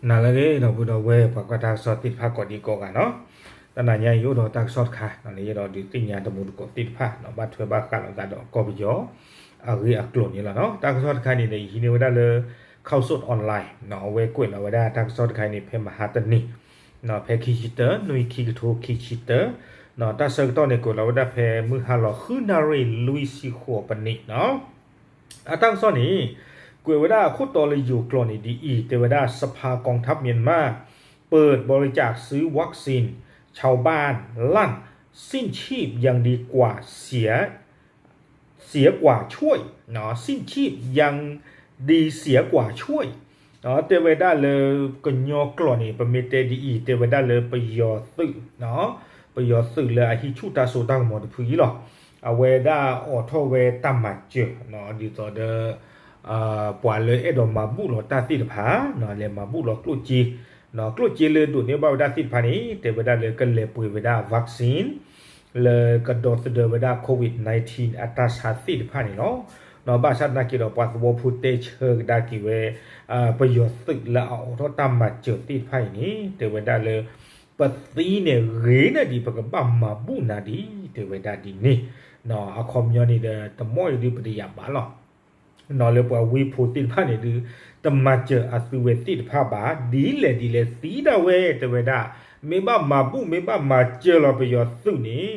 နၤလၢအဂ့ၤ ဒီပုၢ်ဒီဝဲၢ် ပှၤကွၢ်တၢ်ကစီၣ်သ့ၣ်တဖၣ်ကိးဒံကိးဂၤနီၤ, တနၤညါအံၤအိၣ်ဒီးတၢ်ကစီၣ်တခါန့ၣ် ယအဲၣ်ဒိးဒုးသ့ၣ်ညါတမူတကိးသ့ၣ်တဖၣ်နီၤ, ဘၣ်ထွဲဘၣ်ဃးလိာ်သးဒီးကီၢ်ပယီၤအဂ့ၢ်အကျိၤန့ၣ်လီၤနီၤ. တၢ်ကစီၣ်တခါန့ၣ်ဒီး ယဟံးန့ၢ်ဝဲဒၣ်လၢ Khaosod Online နီၤ, အဝဲကွဲးလီၤဝဲဒၣ်တၢ်ကစီၣ်တခါအံၤန့ၣ် ဖဲမဟါတနံၤ ဖဲခံဆံတၢ နွံ ခံကထိခံဆံတၢ တၢ်ဆၢကတီၢ်န့ၣ် ကွဲးလီၤဝဲဒၣ်ဖဲမုၢ်ဟါလီၤ ဃုနၣ်ရံၣ်လွံၢ်ဆံဃိးပနံးနီၤ. အတၢ်ကစီၣ်န့ၣ် ကွဲးဝဲဒၣ်အခိၣ်တီလၢယိၤကျိာ်န့ၣ်ဒ်အံၤ, တဲဝဲဒၣ် สภากองทัพเมียนมาเปิดบริจาคซื้อวัคซีนชาวบ้านลั่น สิ้นชีพยังดีกว่าเสีย เสียกว่าช่วย สิ้นชีพยังดีเสียกว่าช่วย တဲဝဲဒၣ်လၢ ကညီကျိာ်န့ၣ် ပမ့ၢ်တဲဒ်အံၤ တဲဝဲဒၣ်လၢပယီၤသုး ပယီၤသုးလၢအဟံးဆူၣ်တၢ်စိတၢ်ကမီၤတဖုအံၤလီၤ. အဝဲဒၣ်အိးထီၣ်ဝဲတၢ်မၤစၢၤ ဒ်သိးဒီး ပှၤလၢအဲၣ်ဒိးမၤဘူၣ်လီၤတၢ်သ့ၣ်တဖၣ် လဲၤမၤဘူၣ်လီၤကျိၣ်စ့ ကျိၣ်စ့လၢဒိးန့ၢ်ဘၣ်ဝဲဒၣ်သ့ၣ်တဖၣ်န့ၣ် တဲဝဲဒၣ်လၢကလဲၤပှ့ၤဝဲဒၣ် vaccine လၢကဒီသဒၢဝဲဒၣ် COVID nineteen အတၢ်ဆါသ့ၣ်တဖၣ်န့ၣ်လီၤ. ဘၣ်ဆၣ်သနာ်က့ဒီး ပှၤသဝီဖိတဲဆၢကဒါက့ၤဝဲ ပယီၤသုးလၢအအိးထီၣ်တၢ်မၤစၢၤသ့ၣ်တဖၣ်အံၤန့ၣ် တဲဝဲဒၣ်လၢ ပသံန့ၣ်ဂ့ၤန့ၢ်ဒံး ပကဘၣ်မၤဘူၣ်နၤဒံး တဲဝဲဒၣ်ဒ်န့ၣ်. အခီပညီန့ၣ်ဒီး တမီၢ်အံၤဒုးပတယာ်ဘၣ်လီၤ. လၢပှၤဝ့ၢ်ဖိသ့ၣ်တဖၣ်န့ၣ်ဒုး တမၤစၢၤအသုဝဲသ့ၣ်တဖၣ်ဘၣ်, ဒ်လဲၣ်ဒ်လဲၣ်သံဒၣ်ဝဲ တဲဝဲဒၣ်, မ့ၢ်ဘၣ်မၤဘူၣ် မ့ၢ်ဘၣ်မၤစၢၤလီၤပယီၤသုးန့ၣ်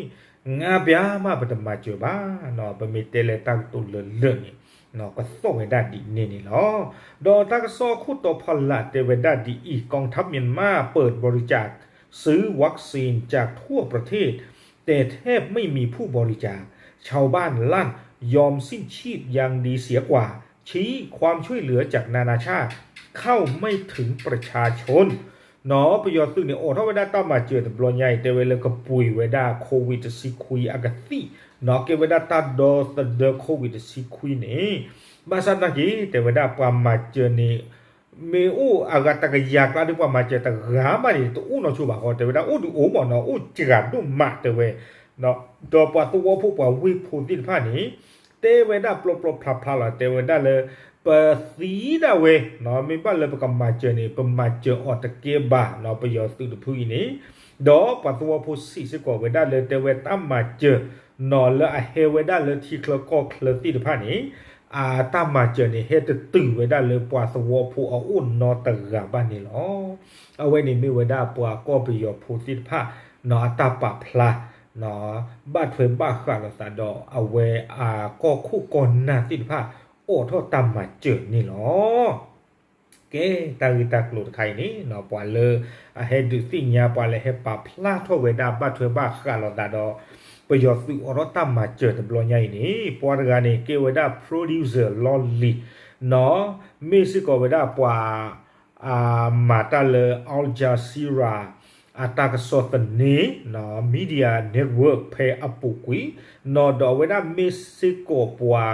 ငါးပြားမှ ပတမၤစၢၤဘၣ်, ပမ့ၢ်တဲလၢတၢ်ကတိၤလၢလၢာ်န့ၣ် ကသီၣ်ဝဲဒၣ်ဒ်န့ၣ်န့ၣ်လီၤ. ဒီးတၢ်ကစီၣ်ခိၣ်တီဖီလာ်တဲဝဲဒၣ်ဒ်အံၤ, กองทัพเมียนมาเปิดบริจาคซื้อวัคซีนจากทั่วประเทศ แต่แทบไม่มีผู้บริจาค ชาวบ้านลั่น ยอมสิ้นชีพยังดีเสียกว่า ชี้ความช่วยเหลือจากนานาชาติ เข้าไม่ถึงประชาชน နီၤ ပယီၤသုးန့ၣ် အိးထီၣ်ဝဲဒၣ်တၢ်မၤစၢၤတဘျီညါအံၤ တဲဝဲလၢကပှ့ၤဝဲဒၣ် COVID တဆံခွံအကသံၣ်, နီၤ ကဲဝဲဒၣ်တၢ်ဒီသဒၢ COVID တဆံခွံန့ၣ်, ဘၣ်ဆၣ်သနာ်က့ တဲဝဲဒၣ်ပှၤမၤစၢၤန့ၣ် မ့ၢ်အိၣ်အဂၤတကယၤကျါဒီး ပှၤမၤစၢၤတဂၤမးန့ၣ် တအိၣ်နီတဂၤဘၣ်ဃီ တဲဝဲဒၣ် အိၣ်ဒုးအိၣ်မးနီၤ အိၣ်စှၤဒိၣ်မးတဲဝဲ, ဒီးပှၤသဝီဖိပှၤဝ့ၢ်ဖိသ့ၣ်တဖၣ်န့ၣ် တဲဝဲဒၣ်ပျီပျီဖျါဖျါလီၤ တဲဝဲဒၣ်လၢ ပသံဒၣ်ဝဲ, မ့ၢ်ဘၣ်လၢပကမၤစၢၤန့ၣ် ပမၤစၢၤအီၤတကဲဘၣ်နီၤ ပယီၤသုးတဖုအံၤန့ၣ်, ဒီးပှၤသဝီဖိစံးစ့ၢ်ကီးဝဲဒၣ်လၢ တဲဝဲတၢ်မၤစၢၤ နီၤလၢအဟဲဝဲဒၣ်လၢထံချၢကီၢ်ချၢသ့ၣ်တဖၣ်န့ၣ်, အတၢ်မၤစၢၤန့ၣ် ဟဲတတုၤဝဲဒၣ်လၢပှၤသဝီဖိအအိၣ်နီတဂၤဘၣ်န့ၣ်လီၤ. အဝဲန့ၣ်မ့ၢ်ဝဲဒၣ်ပှၤကီၢ်ပယီၤဖိသ့ၣ်တဖၣ် နီၤအတၢ်ပာ်ဖျါ ဘၣ်ထွဲဘၣ်ဃးလိာ်သးဒီးအဝဲအကီၢ်ခိၣ်ကီၢ်နၢ်သ့ၣ်တဖၣ် အိးထီၣ်တၢ်မၤစၢၤန့ၣ်လီၤ. ကဲ တၢ်ဂ့ၢ်တၢ်ကျိၤတခါအံၤန့ၣ် ပှၤလၢအဟဲဒုးသ့ၣ်ညါ ပှၤလၢဟဲပာ်ဖျါထီၣ်ဝဲဒၣ် ဘၣ်ထွဲဘၣ်ဃးလိာ်သးဒီး ပယီၤသုးအိးထီၣ်တၢ်မၤစၢၤတဘျီညါအံၤန့ၣ် ပှၤတဂၤန့ၣ် ကဲဝဲဒၣ် producer လီၢ်လံၤ နီၤ မ့ၢ်စ့ၢ်ကီးဝဲဒၣ်ပှၤ မၤတၢ်လၢ Al Jazeera အတၢ်ကစီၣ်သန့ နီၤ Media Network ဖဲအပူၤကွံာ်, နီၤ ဒီးအဝဲဒၣ်မ့ၢ်စ့ၢ်ကီးပှၤ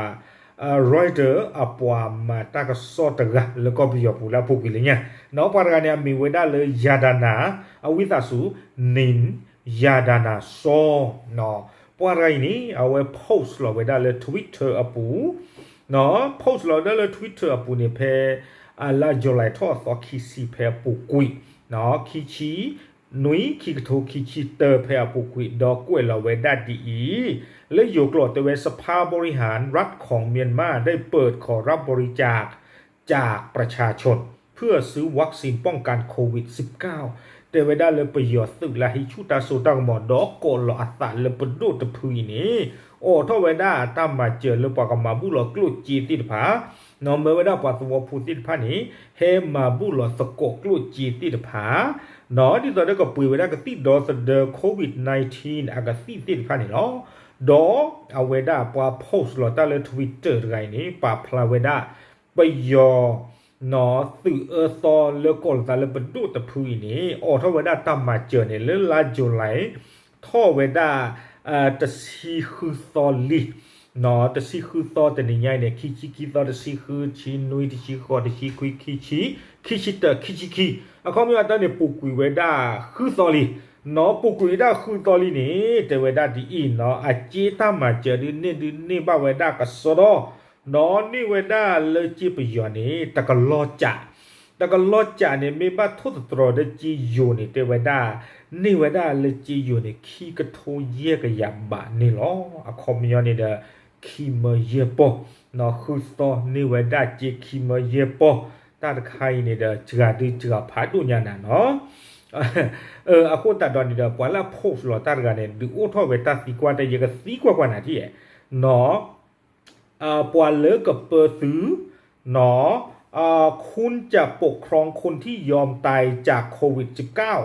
Reuters အပှၤမၤတၢ်ကစီၣ်တဂၤလၢကီၢ်ပယီၤပူၤလၢအပူၤကွံာ်လၢညါ, နီၤ ပှၤတဂၤန့ၣ် အမံၤဝဲဒၣ်လၢ ယၤဒၤနၤ အဝံသးစူၤ နံၣ် ယၤဒၤနၤစီ နီၤ ပှၤတဂၤအံၤန့ၣ် အဝဲ post လီၤဝဲဒၣ်လၢ Twitter အပူၤ နီၤ post လီၤဝဲဒၣ်လၢ Twitter အပူၤန့ၣ် ဖဲ အလါ July ထီၣ်အသီခံဆံဖဲအပူၤကွံာ်, နီၤ ခံဆံနွံ ခံကထိခံဆံတၢ ဖဲအပူၤကွံာ် ဒီးကွဲးလီၤဝဲဒၣ်ဒ်အံၤ, လၢယိၤကျိာ်တဲဝဲ สภาบริหารรัฐของเมียนมาได้เปิดขอรับบริจาคจากประชาชน เพื่อซื้อวัคซีนป้องกันโควิดสิบเก้า တဲဝဲဒၣ်လၢပယီၤသုးလၢဟံးဆူၣ်တၢ်စိတၢ်ကမီၤ ဒီးကိးလီၤအသးလၢပဒိၣ်တဖုအံၤန့ၣ် အိးထီၣ်ဝဲဒၣ်တၢ်မၤစၢၤလၢပှၤကမၤဘူၣ်လီၤကျိၣ်စ့သ့ၣ်တဖၣ်, နီၤ မၢဝဲဒၣ်ပှၤသဝီဖိသ့ၣ်တဖၣ်န့ၣ် ဟဲမၤဘူၣ်လီၤသကိးကျိၣ်စ့သ့ၣ်တဖၣ်, နီၤ ဒ်သိးဒီးကပှ့ၤဝဲဒၣ်ကသံၣ်ဒီသဒၢ COVID nineteen အကသံၣ်သ့ၣ်တဖၣ်န့ၣ်လီၤ. ဒီးအဝဲဒၣ်ပှၤ post လီၤတၢ်လၢ Twitter တဂၤအံၤန့ၣ် ပာ်ဖျါဝဲဒၣ် ပယီၤ နီၤ သုးအၢသီလၢကိးလီၤသးလၢပဒိၣ်တဖုအံၤန့ၣ် အိးထီၣ်ဝဲဒၣ်တၢ်မၤစၢၤန့ၣ် လၢလါ July ထီၣ်ဝဲဒၣ် တဆံဃုသီလံ, နီၤ တဆံဃုသီတနံၤညါအံၤန့ၣ် ခံဆံခံသီ တဆံဃု တဆံနွံ တဆံဃိး တဆံခွံ ခံဆံ ခံဆံတၢ ခံဆံခံ, အခီပညီအတၢ်န့ၣ် ပူၤကွံာ်ဝဲဒၣ်ဃုသီလံ, နီၤ ပူၤကွံာ်ဝဲဒၣ်ဃုသီလံန့ၣ် တဲဝဲဒၣ်ဒ်အံၤ နီၤ အစ့တၢ်မၤစၢၤဒုးန့ၢ်ဒုးန့ၢ်ဘၣ်ဝဲဒၣ်ကစီဒီ နီၤ န့ၢ်ဝဲဒၣ်လၢစ့ပယီၤန့ၣ် တကလီၢ်ကး, တကလီၤကးန့ၣ် မ့ၢ်ဘၣ်ထိၣ်သတြီၤဒီးစ့ယိၤန့ၣ် တဲဝဲဒၣ် န့ၢ်ဝဲဒၣ်လၢစ့ယိၤန့ၣ် ခံကထိယဲၢ်ကယၤဘးန့ၣ်လီၤ. အခီပညီန့ၣ်ဒီး ခံမၢယဲၢ်ပီၢ်, နီၢ် ဃုသီန့ၢ်ဝဲဒၣ်စ့ခံမၢယဲၢ်ပီၢ်, တၢ်တခါအံၤန့ၣ်ဒီး စှၤဒုစှၤဖးဒိၣ်ညါနၤနီၢ်. အဃိသတးဒီးန့ၣ်ဒီး ပှၤလၢအ post လီၤတၢ်တဂၤန့ၣ် ဒုးအိၣ်ထီၣ်ဝဲတၢ်သံကွၢ် တၢ်ယကသံကွၢ်ကွၢ်နၤထံၣ်ဧါ, နီၢ် ပှၤလၢကပၢသု, နီၢ် คุณจะปกครองคนที่ยอมตายจากโควิดสิบเก้า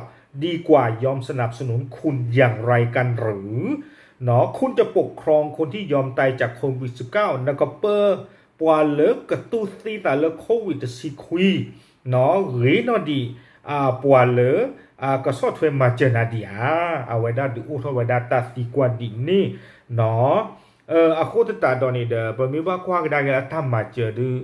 ดีกว่ายอมสนับสนุนคุณอย่างไรกันหรือ เนาะ คุณจะปกครองคนที่ยอมตายจากโควิดสิบเก้า နကပၢ ပှၤလၢကတူၢ်သံသးလၢ COVID တဆံခွံ, နီၢ် ဂ့ၤနီၢ်ဒံး ပှၤလၢ ကဆီၣ်ထွဲမၤစၢၤနၤဒံးဧါ. အဝဲဒၣ်ဒုးအိၣ်ထီၣ်ဝဲဒၣ်တၢ်သံကွၢ်ဒ်န့ၣ်, နီၢ်. အဃိသတးဒီးန့ၣ်ဒီး ပမ့ၢ်ဘၣ်ကွၢ်ကဒါက့ၤအတၢ်မၤစၢၤဒုး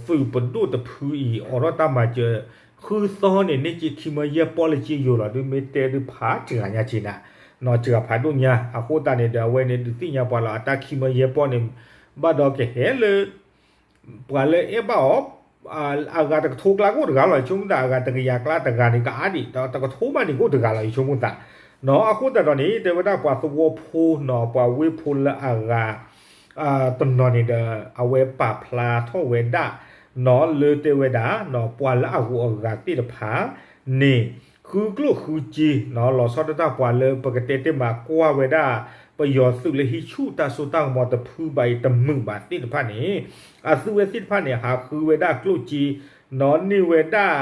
သုးပဒိၣ်တဖုအံၤ အိးထီၣ်တၢ်မၤစၢၤ ဃုသီန့ၣ် န့ၢ်စ့ခံမၢယဲၢ်ပီၢ်လၢစ့ယိၤလီၤ. ဒုးမ့ၢ်တဲဒုးဖးစှၤညါက့နၤ, နီၢ် စှၤဖးဒိၣ်ညါ. အဃိသတးန့ၣ်ဒီး အဝဲန့ၣ်ဒုးသ့ၣ်ညါပှၤလီၤ အတၢ်ခံမၢယဲၢ်ပီၢ်န့ၣ် ဘၣ်ဒီးကဟဲလၢ ပှၤလၢအဲၣ်ဘၣ်အီၤ အဂၤတကထိကျါကအိၣ်တဂၤလီၤ ယဆိကမိၣ်သး, အဂၤတကယၤကျါတဂၤန့ၣ် ကအါဒံး တကထိဘၣ်န့ၣ်ကအိၣ်တဂၤလီၤ ယဆိကမိၣ်သး, နီၢ်. အဃိသတးဒီးန့ၣ် တဲဝဲဒၣ်ပှၤသဝီဖိ နီၢ် ပှၤဝ့ၢ်ဖိလၢအဂၤ တနီၤန့ၣ်ဒီး အဝဲပာ်ဖျါထီၣ်ဝဲဒၣ် နီၢ် လၢတဲဝဲဒၣ် နီၢ် ပှၤလၢအဂုၤအဂၤသ့ၣ်တဖၣ်န့ၣ် ဃုကျိၣ်ဃုစ့ နီၢ် လီၤဆီဒၣ်တၢ် ပှၤလၢပကတဲတ့ၢ်မးကွၢ်ဝဲဒၣ် ပယီၤသုးလၢဟံးဆူၣ်တၢ်စိတၢ်ကမီၤတဖုဘၣ်အံၤ တမုာ်ဘၣ်သ့ၣ်တဖၣ်န့ၣ် အသုဝဲသ့ၣ်တဖၣ်န့ၣ် ဟးဃုဝဲဒၣ်ကျိၣ်စ့ နီၢ် န့ၢ်ဝဲဒၣ်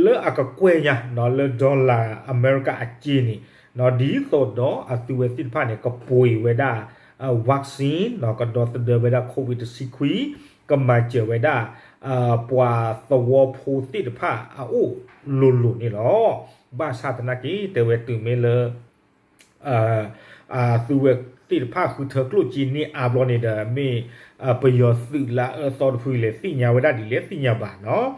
လၢအကကွဲၢ်ညါ နီၢ် လၢ dollar အမဲရကၤအစ့န့ၣ် နီၢ် ဒ်သိးဒီးအသုဝဲသ့ၣ်တဖၣ်န့ၣ် ကပှ့ၤဝဲဒၣ် vaccine နီၢ် ကဒီသဒၢဝဲဒၣ် COVID တဆံခွံ, ကမၤစၢၤဝဲဒၣ် ပှၤသဝီဖိသ့ၣ်တဖၣ်အအိၣ်လိၤလိၤန့ၣ်လီၤ. ဘၣ်ဆၣ်သနာ်က့ တဲဝဲတုၤမ့ၢ်လၢ သုဝဲသ့ၣ်တဖၣ်ဃုထၢကျိၣ်စ့န့ၢ်အါဘျီန့ၣ်ဒီး မ့ၢ်ပယီၤသုးလၢအအၢအသီတဖုလဲၣ် သ့ၣ်ညါဝဲဒၣ်ဒ်လဲၣ် သ့ၣ်ညါဘၣ်နီၢ်.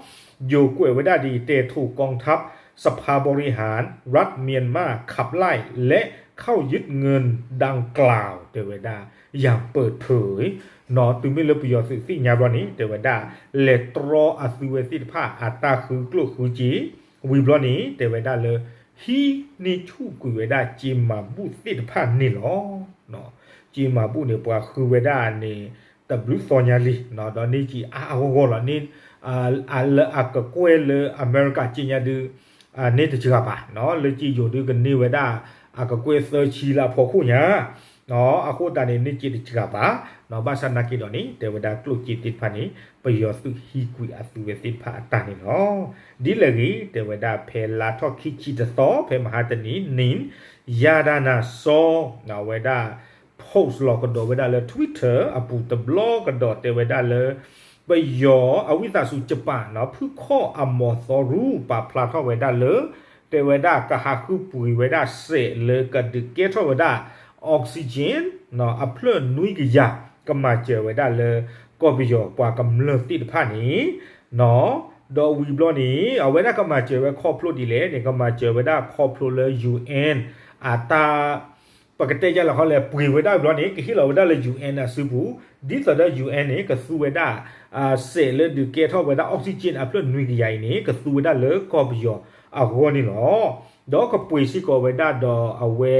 ယိၤကွဲးဝဲဒၣ်ဒ် แต่ถูกกองทัพสภาบริหารรัฐเมียนมาขับไล่และเข้ายึดเงินดังกล่าว တဲဝဲဒၣ် อย่างเปิดเผย နီၢ်. တုၤမ့ၢ်လၢပယီၤသုးသ့ၣ်ညါဘျီန့ၣ် တဲဝဲဒၣ် လဲၤတြီအသုဝဲသ့ၣ်တဖၣ်အတၢ်ဃုကျိၣ်ဃုစ့ ဝံၤဘျီန့ၣ် တဲဝဲဒၣ်လၢ ဟံးန့ၢ်ဆူၣ်ကွံာ်ဝဲဒၣ်စ့မၤဘူၣ်သ့ၣ်တဖၣ်န့ၣ်လီၤ. စ့မၤဘူၣ်န့ၣ် ပှၤဃုဝဲဒၣ်န့ၣ် တဘျုးသီညါလံ ဒီးန့ၢ်စ့အါအဂီၢ်ဂီၢ်လီၤ. လၢအကကွဲၢ်လၢအမဲရကၤစ့ညါဒုး န့ၢ်တစှၤဘၣ်နီၢ်. လၢစ့ယိၤဒုးကန့ၢ်ဝဲဒၣ် အကကွဲၢ်သၢဆံလၢအဖီခိၣ်ညါ အဃိသတးန့ၣ် န့ၢ်စ့တစှၤဘၣ်. ဘၣ်ဆၣ်သနာ်က့ဒီးန့ၣ် တဲဝဲဒၣ်ကျိၣ်စ့သ့ၣ်တဖၣ်န့ၣ် ပယီၤသုးဟံးကွံာ်အသုဝဲသ့ၣ်တဖၣ်အတၢ်န့ၣ်လီၤ. ဒ်လဲၣ်ဂ့ၤ တဲဝဲဒၣ်ဖဲလါထီၣ်ခံဆံတသီ ဖဲမဟါတနံၤ နံၣ် ယၤဒၤနၤစီၤ အဝဲဒၣ် post လီၤကဒီးဝဲဒၣ်လၢ Twitter အပူၤတဘျီကဒီး တဲဝဲဒၣ်လၢ ပယီၤအဝံသးစူၤ ယပၣ်နီၢ် ဖုခီၣ်အမီၤသီရူ ပာ်ဖျါထီၣ်ဝဲဒၣ်လၢ တဲဝဲဒၣ်ကဟးဃုပှ့ၤဝဲဒၣ်စဲးလၢကဒုးကဲထီၣ်ဝဲဒၣ် oxygen နီၢ် အဖျၢၣ်နွံကယၤ ကမၤစၢၤဝဲဒၣ်လၢ ကီၢ်ပယီၤပှၤကမျၢၢ်သ့ၣ်တဖၣ်န့ၣ် နီၢ်. ဒီးဝံၤဘျီန့ၣ် အဝဲဒၣ်ကမၤစၢၤဝဲခီဖျိဒ်လဲၣ်န့ၣ် ကမၤစၢၤဝဲဒၣ်ခီဖျိလၢ UN အတၢ် ပကတဲယါလီၤခီလဲၣ် ပှ့ၤဝဲဒၣ်ဘျီန့ၣ် ကဟ့ၣ်လီၤဝဲဒၣ်လၢ UN အစုပူၤ, ဒ်သိးဒီး UN န့ၣ် ကသူဝဲဒၣ် စဲးလၢဒုးကဲထီၣ်ဝဲဒၣ် oxygen အဖျၢၣ်နွံကယၤအံၤန့ၣ် ကသူဝဲဒၣ်လၢကီၢ်ပယီၤအဂီၢ်န့ၣ်လီၤ. ဒီးကပှ့ၤစ့ၢ်ကီးဝဲဒၣ်ဒီးအဝဲ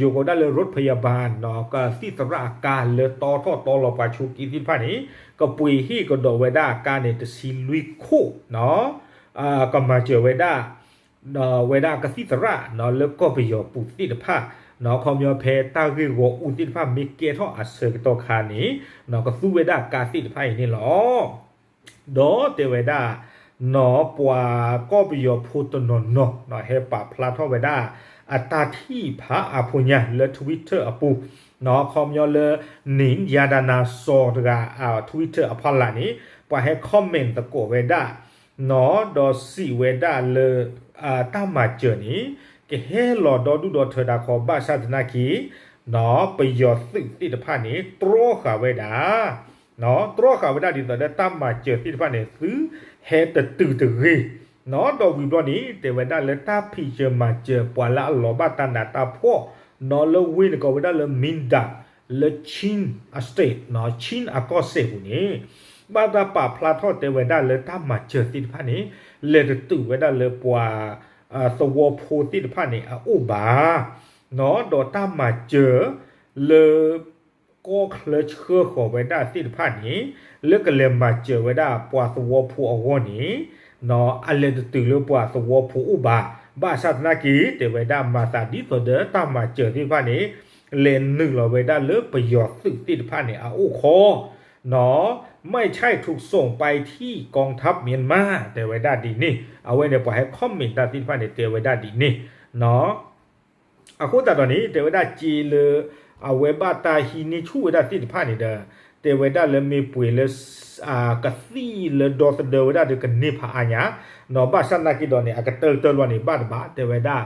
ယိၤကိးဒၣ်လၢ ရိဖယၤဘၣ် နီၢ် ကသံၣ်သရၣ်အကါလၢတီထီၣ်တီလီၤပှၤဆိက့သ့ၣ်တဖၣ်န့ၣ် ကပှ့ၤဟ့ၣ်ကဒီးဝဲဒၣ်အကါန့ၣ် တဆံလွံၢ်ခိၣ် နီၢ်. ကမၤစၢၤဝဲဒၣ် ဒီးဝဲဒၣ်ကသံၣ်သရၣ် နီၢ် လၢကီၢ်ပယီၤပူၤသ့ၣ်တဖၣ် နီၢ် ခီပညီဖဲတၢ်ဂ့ၢ်ဂီၤအူသ့ၣ်တဖၣ်မ့ၢ်ကဲထီၣ်အဆၢကတီၢ်ခါန့ၣ် နီၢ် ကသူဝဲဒၣ်ကါသ့ၣ်တဖၣ်အံၤန့ၣ်လီၤ. ဒီးတဲဝဲဒၣ် နီၢ် ပှၤကီၢ်ပယီၤဖိတနီၤနီၤ နီၢ် ဟဲပာ်ဖျါထီၣ်ဝဲဒၣ် အတၢ်ထံၣ်ဖးအါဖိညါလၢ Twitter အပူၤ နီၢ် ခီပညီလၢ နံၣ် ယၤဒၤနၤစီၤတဂၤ Twitter အဖီလာ်န့ၣ် ပှၤဟဲ comment သကိးဝဲဒၣ် နီၢ် ဒီးစံးဝဲဒၣ်လၢ တၢ်မၤစၢၤန့ၣ် ကဟဲလီၤဒီဒူၣ်ဒီထၢတၢ်ခီ ဘၣ်ဆၣ်သနာ်က့ နီၢ် ပယီၤသုးသ့ၣ်တဖၣ်န့ၣ် တြီဃာ်ဝဲဒၣ် နီၢ် တြီဃာ်ဝဲဒၣ်ဒ်သိးဒီးတၢ်မၤစၢၤသ့ၣ်တဖၣ်န့ၣ် သုဟဲတတုၤတဂ့ၤ နီၢ် ဒီးဝံၤဘျီန့ၣ် တဲဝဲဒၣ်လၢတၢ်ဖံးစၢၤမၤစၢၤပှၤလၢအလီၤဘၣ်တၢ်နးတၢ်ဖှီၣ် နီၢ် လၢဝ့ၢ်န့ၣ်ကိးဝဲဒၣ်လၢ Mindat လၢ Chin အ state နီၢ် Chin အကီၢ်စဲၣ်ပူၤန့ၣ် ဘၣ်တၢ်ပာ်ဖျါထီၣ်တဲဝဲဒၣ်လၢတၢ်မၤစၢၤသ့ၣ်တဖၣ်န့ၣ် လဲၤတတုၤဝဲဒၣ်လၢပှၤသဝီဖိသ့ၣ်တဖၣ်န့ၣ် အအိၣ်ဘၣ်, ဒီးတၢ်မၤစၢၤလၢ ကီၢ်ချၢဆှၢဃီၤဝဲဒၣ်သ့ၣ်တဖၣ်န့ၣ် လၢကလဲၤမၤစၢၤဝဲဒၣ်ပှၤသဝီဖိအဂီၢ်န့ၣ် အလဲၤတတုၤလၢပှၤသဝီဖိအိၣ်ဘၣ်. ဘၣ်ဆၣ်သနာ်က့ တဲဝဲဒၣ်မၤသးဒ်သိးဒီးတၢ်မၤစၢၤသ့ၣ်တဖၣ်န့ၣ် လဲၤနုာ်လီၤဝဲဒၣ်လၢပယီၤသုးသ့ၣ်တဖၣ်န့ၣ် အအိၣ်ခိး ไม่ใช่ถูกส่งไปที่กองทัพเมียนมา တဲဝဲဒၣ်ဒ်န့ၣ်. အဝဲန့ၣ်ပှၤဟဲ comment တၢ်သ့ၣ်တဖၣ်န့ၣ် တဲဝဲဒၣ်ဒ်န့ၣ်. အဃိသတးဒီးန့ၣ် တဲဝဲဒၣ်စ့လၢ အဝဲဘၣ်တၢ်ဟံးန့ၢ်ဆူၣ်ဝဲဒၣ်သ့ၣ်တဖၣ်န့ၣ်ဒီး တဲဝဲဒၣ်လၢမ့ၢ်ပှ့ၤလၢ ကသံၣ်လၢဒီသဒၢဝဲဒၣ်ဒီးကန့ၢ်ဖးအါညါ, ဘၣ်ဆၣ်သနာ်က့ဒီးန့ၣ် အကတၢၢ်ကတၢၢ်လီၤန့ၣ် ဘၣ်တဘၣ် တဲဝဲဒၣ်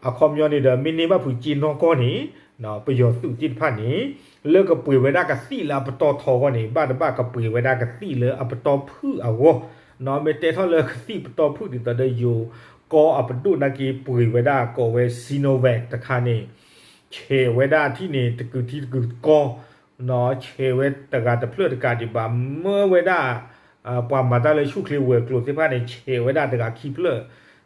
အခီပညီန့ၣ်ဒီး မ့ၢ်န့ၢ်ဘၣ်ဖုးက့နီၢ်ကီၢ်န့ၣ် ပယီၤသုးသ့ၣ်တဖၣ်န့ၣ် လၢကပှ့ၤဝဲဒၣ်ကသံၣ်လၢအပတီၢ်ထီအဂီၢ်န့ၣ် ဘၣ်တဘၣ်ကပှ့ၤဝဲဒၣ်ကသံၣ်လၢအပတီၢ်ဖုၣ်အဂီၢ်, မ့ၢ်တဲထီၣ်လၢကသံၣ်ပတီၢ်ဖုၣ်ဒ်သိးဒီးယိၤကီၢ်အပဒိၣ်နာ်က့ ပှ့ၤဝဲဒၣ်ကိးဝဲ Sinovac တခါန့ၣ် ဆဲးဝဲဒၣ်ထံၣ်န့ၣ် တကုာ်ထံတကုာ်ကီၢ်, ဆဲးဝဲတဂၤတဖျၢၣ်တကးဒံးဘၣ် မၢဝဲဒၣ် ပှၤမၤတၢ်လၢဆူၣ်ချ့ဝဲၤကျိၤသ့ၣ်တဖၣ်န့ၣ် ဆဲးဝဲဒၣ်တဂၤခံဖျၢၣ်,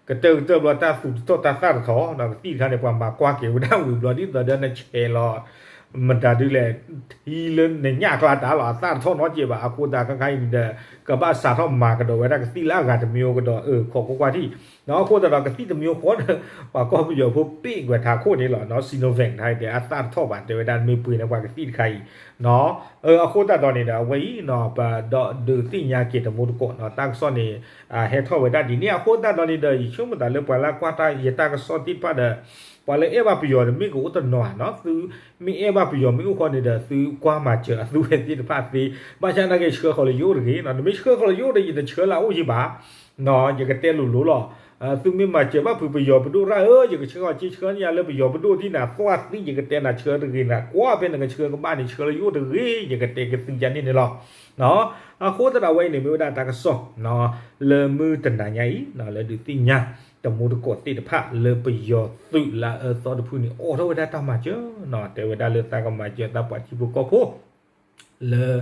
ကတၢၢ်ကတၢၢ်ဘျီတၢ်သူတထီၣ်တၢ်သၣ်တထီၣ် ဒီးကသံၣ်တခါန့ၣ် ပှၤမၤကွၢ်က့ၤဝဲဒၣ်ဝံၤဘျီ ဒ်သိးဒီးနဆဲးလီၤ မတၤဒုလဲၣ် ထံလၢနညၣ်ကျါတၢ်လီၤ အသၣ်တထီၣ်နီတစဲးဘၣ်. အဃိသတးခဲခါအံၤန့ၣ်ဒီး ကဘၣ်စးထီၣ်မၤကဒီးဝဲဒၣ်ကသံၣ်လၢအဂၤတမံၤကဒီး အခိးကွၢ်ကွၢ်ထံၣ်, အဃိသတးဒီးကသံၣ်တမံၤဃီဒီး ပှၤကီၢ်ပယီၤဖိပ့ၢ်ကွဲးထးခိၣ်န့ၣ်လီၤ Sinovac တခါအံၤဒီး အသၣ်တထီၣ်ဘၣ် တဲဝဲဒၣ်မ့ၢ်ပှ့ၤန့ၢ်ပှၤကသံၣ်တခါအံၤ အဃိသတးဒီးန့ၣ်ဒီး အဝဲအံၤ ပဒိးဒုးသ့ၣ်ညါက့ၤတမူတကိး တၢ်ကစီၣ်န့ၣ် ဟဲထီၣ်ဝဲဒၣ်ဒ်န့ၣ် အဃိသတးဒီးန့ၣ်ဒီး ယဆိကမိၣ်သးလၢပှၤလၢကွၢ်တၢ်ယတၢ်ကစီၣ်သ့ၣ်တဖၣ်ဒီး ပှၤလၢအဲၣ်ဘၣ်ပယီၤန့ၣ်မ့ၢ်ကအိၣ်တနီၤဧါနီၤ သုမ့ၢ်အဲၣ်ဘၣ်ပယီၤမ့ၢ်အိၣ်ဃီန့ၣ်ဒီး သုကွၢ်မၤစၢၤအသုဝဲသ့ၣ်တဖၣ်သ့, ဘၣ်ဆၣ်သနာ်က့ဆှၢဃီၤလၢယအိၣ်တဂ့ၤ, နမ့ၢ်ဆှၢဃီၤလၢယအိၣ်ဒီး ယတဆှၢလၢအအိၣ်ယံၤဘၣ် ယကတဲလိၤလိၤလီၤ. သုမ့ၢ်မၤစၢၤဘၣ်ဖုးပယီၤပဒိၣ်ရၣ်ဧၢ, ယကဆှၢဃီၤက့ၤဆှၢန့ၢ်ယၤလၢပယီၤပဒိၣ်ထံၣ်န့ၣ် အသွၣ်သံ ယကတဲနၤဆှၢတဂ့ၤနၤ, ကွၢ်ဖဲနကဆှၢကဘၣ်န့ၣ် ဆှၢလၢယအိၣ်တဂ့ၤ, ယကတဲကသုၢ်ယၤန့ၣ်န့ၣ်လီၤ. အဃိသတးဒီးအဝဲအံၤန့ၣ် မ့ၢ်ဝဲဒၣ်တၢ်ကစီၣ် လၢမုၢ်တနၤညါအံၤ လၢဒုးသ့ၣ်ညါ တမူတကိးသ့ၣ်တဖၣ် လၢပယီၤသုးလၢအအၢသီတဖုန့ၣ် အိးထီၣ်ဝဲဒၣ်တၢ်မၤစၢၤ, တဲဝဲဒၣ်လၢသးကမၤစၢၤသးပှၤထံဖိကီၢ်ဖိ လၢ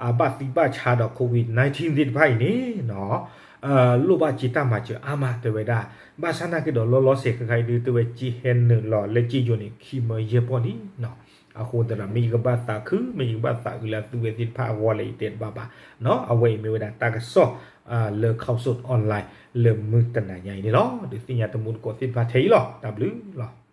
အဘၣ်သံဘၣ်ဆါဒီး COVID nineteen သ့ၣ်တဖၣ်အံၤန့ၣ် လိၣ်ဘၣ်စ့တၢ်မၤစၢၤအါမး တဲဝဲဒၣ်, ဘၣ်ဆၣ်သနာ်က့ဒီး လီၤလီၤဆဲးခဲခါအံၤဒုး တဲဝဲစ့ဟဲနုာ်လီၤလၢစ့ယိၤန့ၣ် ခံမၢယဲၢ်ပီၢ်လံ. အဃိသတးဒီး မ့ၢ်ယကဘၣ်သးခု မ့ၢ်ယကဘၣ်သးအုးလၢအသုဝဲသ့ၣ်တဖၣ်အဂီၢ်လၢယတဲတဘၣ်ဘၣ်, အဝဲအံၤမ့ၢ်ဝဲဒၣ်တၢ်ကစီၣ် လၢ Khaosod Online လၢမုၢ်တနၤညါအံၤန့ၣ်လီၤ. ဒုးသ့ၣ်ညါတမူတကိးသ့ၣ်တဖၣ်ထဲအံၤလီၤ. တၢ်ဘျုးလီၤ.